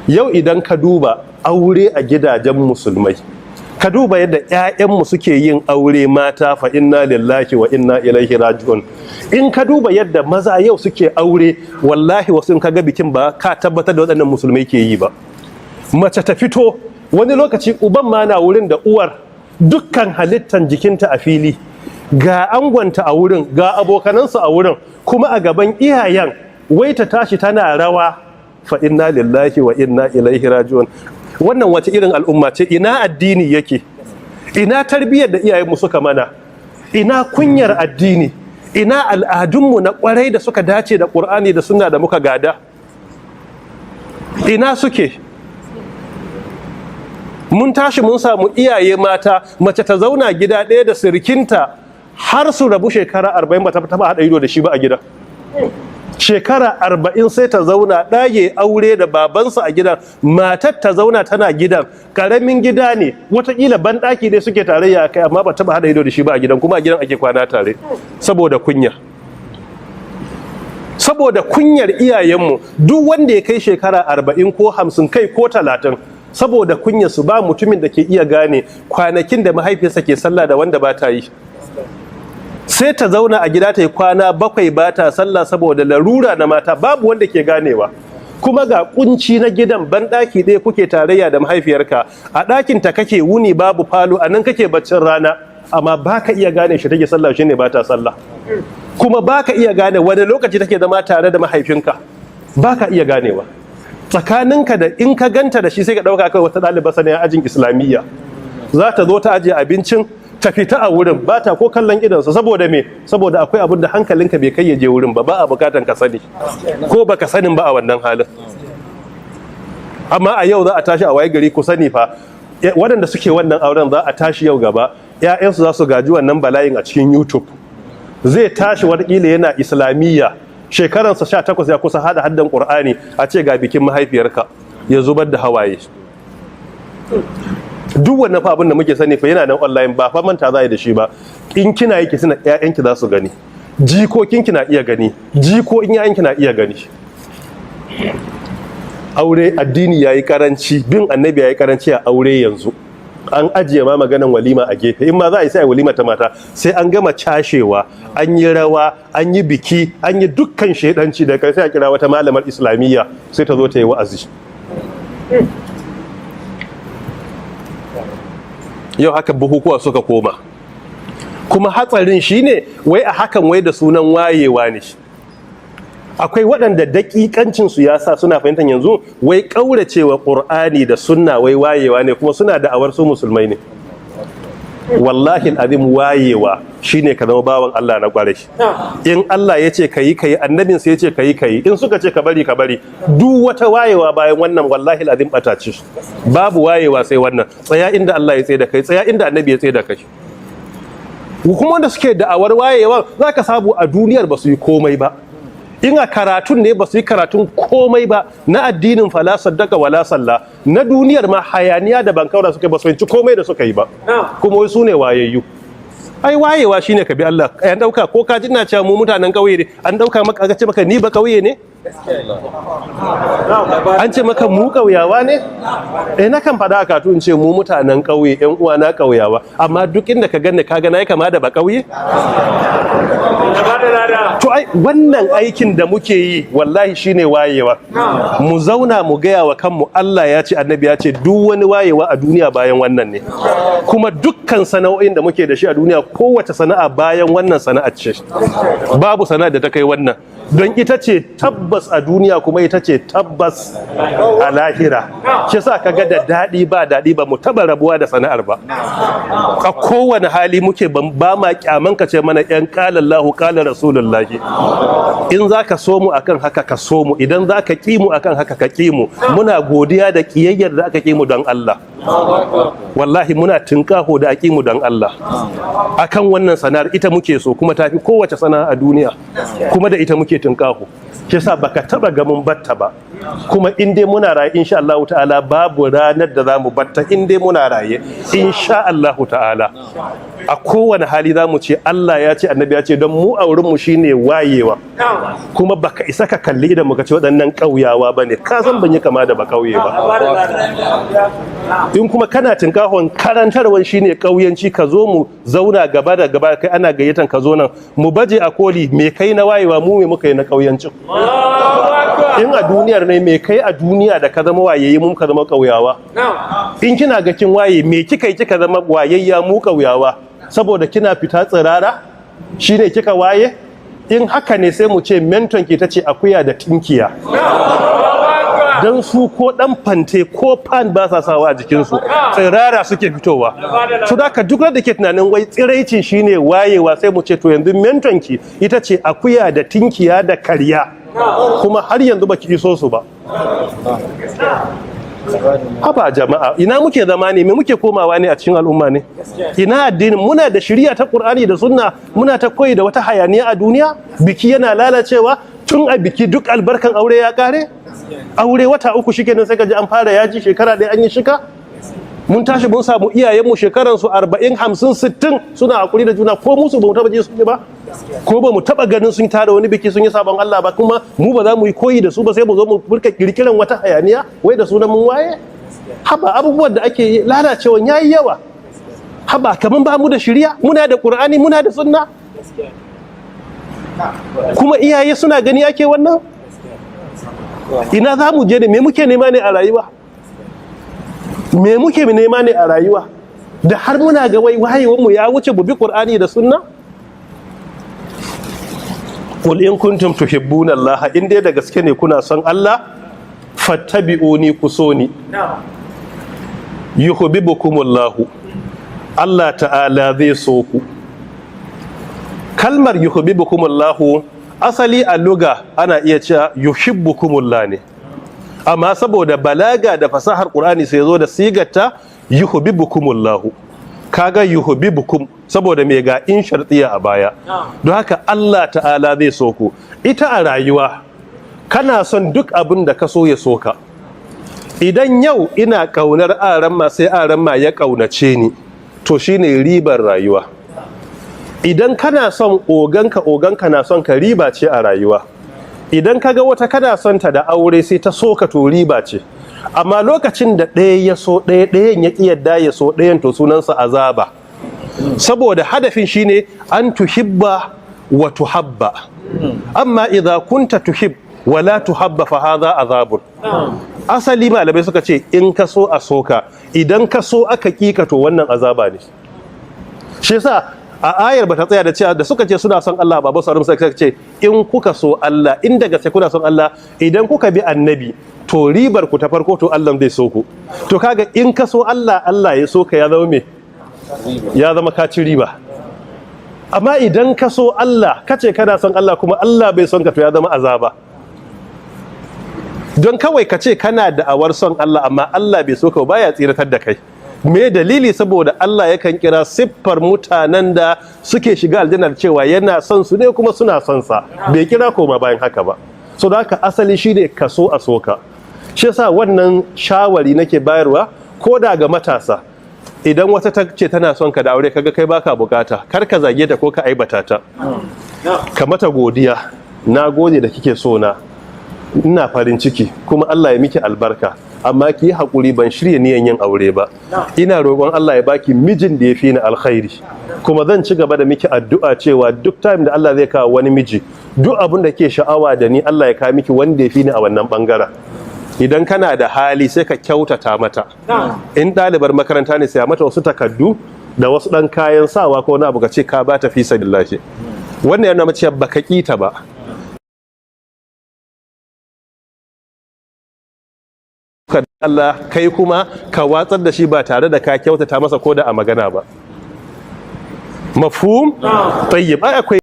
Yau idan ka duba aure a gidajen Musulmai, ka duba yadda 'ya'yanmu suke yin aure mata, fa inna lillahi wa inna ilaihi raji'un. In ka duba yadda maza yau suke aure, wallahi wasu in ka ga bikin, ba ka tabbatar da waɗannan Musulmai ke yi ba. Mace ta fito, wani lokaci uban ma na wurin da uwar, dukkan halittan jikinta a fili, ga angonta a wurin, ga abokanansu a wurin, kuma a gaban iyayen wai ta tashi tana rawa. Fa inna lillahi wa inna ilaihi raji'un. Wannan wace irin al'umma ce? Ina addini yake? Ina tarbiyyar da iyayenmu suka mana? Ina kunyar addini? Ina al'adunmu na kwarai da suka dace da Ƙur'ani da Sunna da muka gada? Ina suke? Mun tashi mun samu iyaye mata, mace ta zauna gida ɗaya da sirkinta har su rabu, shekara 40 ba ta taɓa haɗa ido da shi ba a gida. Shekara 40 sai ta zauna ɗaye aure da babansa a gidan, matar ta zauna tana gidan, ƙaramin gida ne, watakila banɗaki ne suke tarayya kai, amma ba taɓa haɗa ido da shi ba a gidan, kuma a gidan ake kwana tare, saboda kunya, saboda kunyar iyayenmu. Duk wanda ya kai shekara 40 ko 50, kai ko 30, saboda kunyar su ba mutumin da ke iya gane kwanakin da mahaifiyarsa ke sallah da wanda ba ta yi. Sai ta zauna a gida ta yi kwana 7 ba ta sallah saboda larura na mata, babu wanda ke ganewa. Kuma ga kunci na gidan, banɗaki ɗaya kuke tarayya da mahaifiyarka, a ɗakin ta kake wuni, babu falo, a nan kake baccin rana, amma ba ka iya gane shi take sallah, shi ne ba ta sallah. Kuma ba ka iya gane wani lokaci take zama tare da mahaifinka, ba ka iya ganewa. Tsakaninka da in ka ganta da shi, sai ka ɗauka kai wata ɗaliba sani ajin Islamiyya. Za ta zo ta ajiye abincin, ta fita a wurin, ba ta ko kallon idonsa. Saboda me? Saboda akwai abin da hankalinka bai kai ya je wurin ba, ba a bukatan ka sani ko baka sanin ba a wannan halin. Amma a yau za a tashi a waye gari, ku sani fa, waɗanda suke wannan auren, za a tashi yau gaba ‘ya'yansu za su gaji wannan bala'in a cikin YouTube. Zai tashi watakila yana Islamiyya, shekaransa 18, ya kusa hada haddan Ƙur'ani, a ce ga bikin mahaifiyarka, ya zubar da hawaye. Duk wannan fa abin da muke sani fa yana nan online, ba fa manta za yi da shi ba. In kina yi, ki suna ƴaƴanki za su gani, jikokinki na iya gani, jikokin ƴaƴanki na iya gani. Aure addini yayi karanci, bin Annabi yayi karanci a aure. Yanzu an ajiye ma maganan walima a gefe. In ma za a yi, sai a walima ta mata, sai an gama cashewa, an yi rawa, an yi biki, an yi dukkan shaidanci, da kai sai a kira wata malamar Islamiyya, sai ta zo ta yi wa'azi. Yau haka bukukuwa suka koma. Kuma hatsarin shine wai a hakan wai da sunan wayewa ne. Akwai waɗanda daƙiƙancinsu ya sa suna fahimtar yanzu wai ƙauracewa Ƙur'ani da Sunna wai wayewa ne, kuma suna da'awar su Musulmai ne. Wallahi azim, wayewa shine ka zama bawan Allah na kwarai. In Allah ya ce kayi, kayi. Annabin sai ya ce kayi, kayi. In suka ce ka bari, ka bari. Duk wata wayewa bayan wannan, wallahi azim, bata ce. Babu wayewa sai wannan. Tsaya inda Allah ya tsaye da kai, tsaya inda Annabi ya tsaye da kai. Kuma wanda suke da'awar wayewa, zaka samu a duniyar ba su yi komai ba. In a karatun ne, ba su yi karatun komai ba na addinin, fala saddaka wala salla. Na duniyar ma hayaniya da bankaura suka, ba su fahimci komai da suka yi ba, kuma wai su ne wayayyu. Ai wayewa shine ka bi Allah. An dauka ko ka ji ina cewa mu mutanen kauye ne, an dauka maka, aka ce maka ni ba kauye ne, an ce maka mu kauyawa ne. Eh, na kan fada a katu in ce mu mutanen kauye, yan uwa na kauyawa, amma duk inda ka ganni, ka ga nayi kama da ba kauye. To ai wannan aikin da muke yi, wallahi shine wayewa. Mu zauna mu gaya wa kanmu Allah ya ce, Annabi ya ce. Duk wani wayewa a duniya bayan wannan ne. Kuma dukkan sana'o'in da muke da shi a duniya, kowace sana'a bayan wannan sana'a ce. Babu sana'a da ta kai wannan, don ita ce tabbas a duniya, kuma ita ce tabbas a lahira. Shi sa ka ga da daɗi ba daɗi, ba mu taɓa rabuwa da sana'ar ba. A kowane hali muke, ba ma kyaman ka ce mana yan qala Allahu qala Rasulullahi. In za ka so mu akan haka, ka so mu. Idan za ka ƙi mu akan haka, ka ƙi mu. Muna godiya da ƙiyayyar da aka ƙi mu don Allah. Wallahi muna tinkaho da a ƙi mu don Allah akan wannan sana'ar. Ita muke so, kuma tafi kowace sana'a a duniya, kuma da ita muke tinkaho. Shi yasa baka taba ga mun batta ba. Kuma in dai muna raye, insha Allah ta'ala, babu ranar da za mu batta. In dai muna raye, insha Allah ta'ala, a kowane hali za mu ce Allah ya ce, Annabi ya ce, don mu a wurinmu shine wayewa. Kuma baka isa ka kalli idan muka ce waɗannan ƙauyawa ba ne. Ka san ban yi kama da ba ƙauye ba. In kuma kana tinkahon karantarwan shine ƙauyanci, ka zo mu zauna gaba da gaba. Kai ana gayyatan ka, zo nan mu baje a koli. Me kai na wayewa? Mu me muka yi na ƙauyancin? In a duniyar ne, me kai a duniya da ka zama wayayye, mun ka zama ƙauyawa? In kina ga kin waye, me kika yi kika zama wayayya, mu ƙauyawa? Saboda kina fita tsirara shine kika waye? In haka ne, sai mu ce mentor ki ta ce akuya da tinkiya, don su ko dan fante ko fan ba sa sawa a jikinsu, tsirara suke fitowa. Su da duk da ke tunanin wai tsiraicin shine wayewa, sai mu ce to yanzu mentor ki ita ce akuya da tinkiya da karya, kuma har yanzu baki iso su ba. Haba jama'a, ina muke zama ne? Me muke komawa ne a cikin al'umma ne? Ina addinin? Muna da shari'a ta Qur'ani da Sunna, muna ta koyi da wata hayaniya a duniya. Biki yana lalacewa tun a biki, duk albarkan aure ya kare. Aure wata 3 shikenan, sai ka ji an fara yaji. Shekara 1 an yi shika. Mun tashi mun samu iyayenmu shekaran su 40, 50, 60 suna hakuri da juna, ko musu ba mu taba ji sun yi ba, ko ba mu taba ganin sun tara wani biki sun yi sabon Allah ba. Kuma mu ba za mu yi koyi da su ba, sai mu zo mu burka kirkiran wata hayaniya wai da sunan mun waye. Haba, abubuwan da ake yi lalacewan yayi yawa. Haba, kaman ba mu da shiriya? Muna da Qur'ani, muna da Sunna, kuma iyaye suna gani ake wannan. Ina za mu je ne? Me muke nema ne a rayuwa? Me muke nema ne a rayuwa da har muna ga wai wayewanmu ya wuce mu bi Qur'ani da Sunna? Qul in kuntum tuhibbuna Allah, in dai da gaske ne kuna son Allah, fattabi'uni, ku so ni, yuhibbukumullahu, Allah ta'ala zai so ku. Kalmar yuhibbukumullahu asali a luga ana iya cewa yuhibbukumullah ne, amma saboda balaga da fasahar Qur'ani sai zo da sigarta yuhibbukumullahu. Kaga yuhibbukum, saboda me? Ga in shartiya a baya. Don haka Allah ta'ala zai so ku. Ita a rayuwa kana son duk abin da ka so ya so ka. Idan yau ina kaunar aramma, sai aramma ya kaunace ni, to shine ribar rayuwa. Idan kana son oganka, oganka na son ka, riba ce a rayuwa. Idan ka ga wata kana son ta da aure, sai ta so ka, to riba ce. Amma lokacin da ɗaya ya so ɗaya, ɗayan ya ƙi yadda ya so ɗayan, to sunansa azaba. Saboda hadafin shine an tuhibba wa tuhabba. Amma idza kunta tuhib wala tuhabba, fa hadha azabun. Asali malamai suka ce in ka so a soka, idan ka so aka kika, to wannan azaba ne. Shi yasa a ayar bata tsaya da cewa da suka ce suna son Allah ba, su suka ce in kuka so Allah, in daga sai kuna son Allah, idan kuka bi Annabi, to ribar ku ta farko, to Allah zai so ku. To kaga in ka so Allah, Allah ya so ka, ya zama me? Ya zama ka ci riba. Amma idan ka so Allah, ka ce kana son Allah, kuma Allah bai son ka, to ya zama azaba. Don kawai ka ce kana da'awar son Allah amma Allah bai so ka, baya tsiratar da kai. Me dalili? Saboda Allah yakan kira siffar mutanen da suke shiga aljanna cewa yana son su ne kuma suna son sa. Bai kira koma bayan haka ba. So da haka asali shine ka so a soka. Shi yasa wannan shawari nake bayarwa ko da ga matasa: idan wata ta ce tana son ka da aure, kaga kai baka bukata, kar ka zage ta ko ka aibata ta. Ka mata godiya: "Na gode da kike so na, ina farin ciki, kuma Allah ya miki albarka, amma ki yi haƙuri, ban shirya niyan yin aure ba. Ina roƙon Allah ya baki mijin da ya fi ni alkhairi, kuma zan ci gaba da miki addu'a cewa duk time da Allah zai kawo wani miji, duk abin da ke sha'awa da ni, Allah ya kawo miki wanda ya fi ni a wannan bangaren." Idan kana da hali, sai ka kyautata mata. In ɗalibar makaranta ne, sai mata wasu takardu da wasu ɗan kayan sawa ko wani abu, ka ce ka ba ta fi sabilillahi. Wannan yana mace baka kita ba. Allah kai kuma ka watsar da shi ba tare da ka kyautata masa ko da a magana ba. Mafhum? Tayyib, ai akwai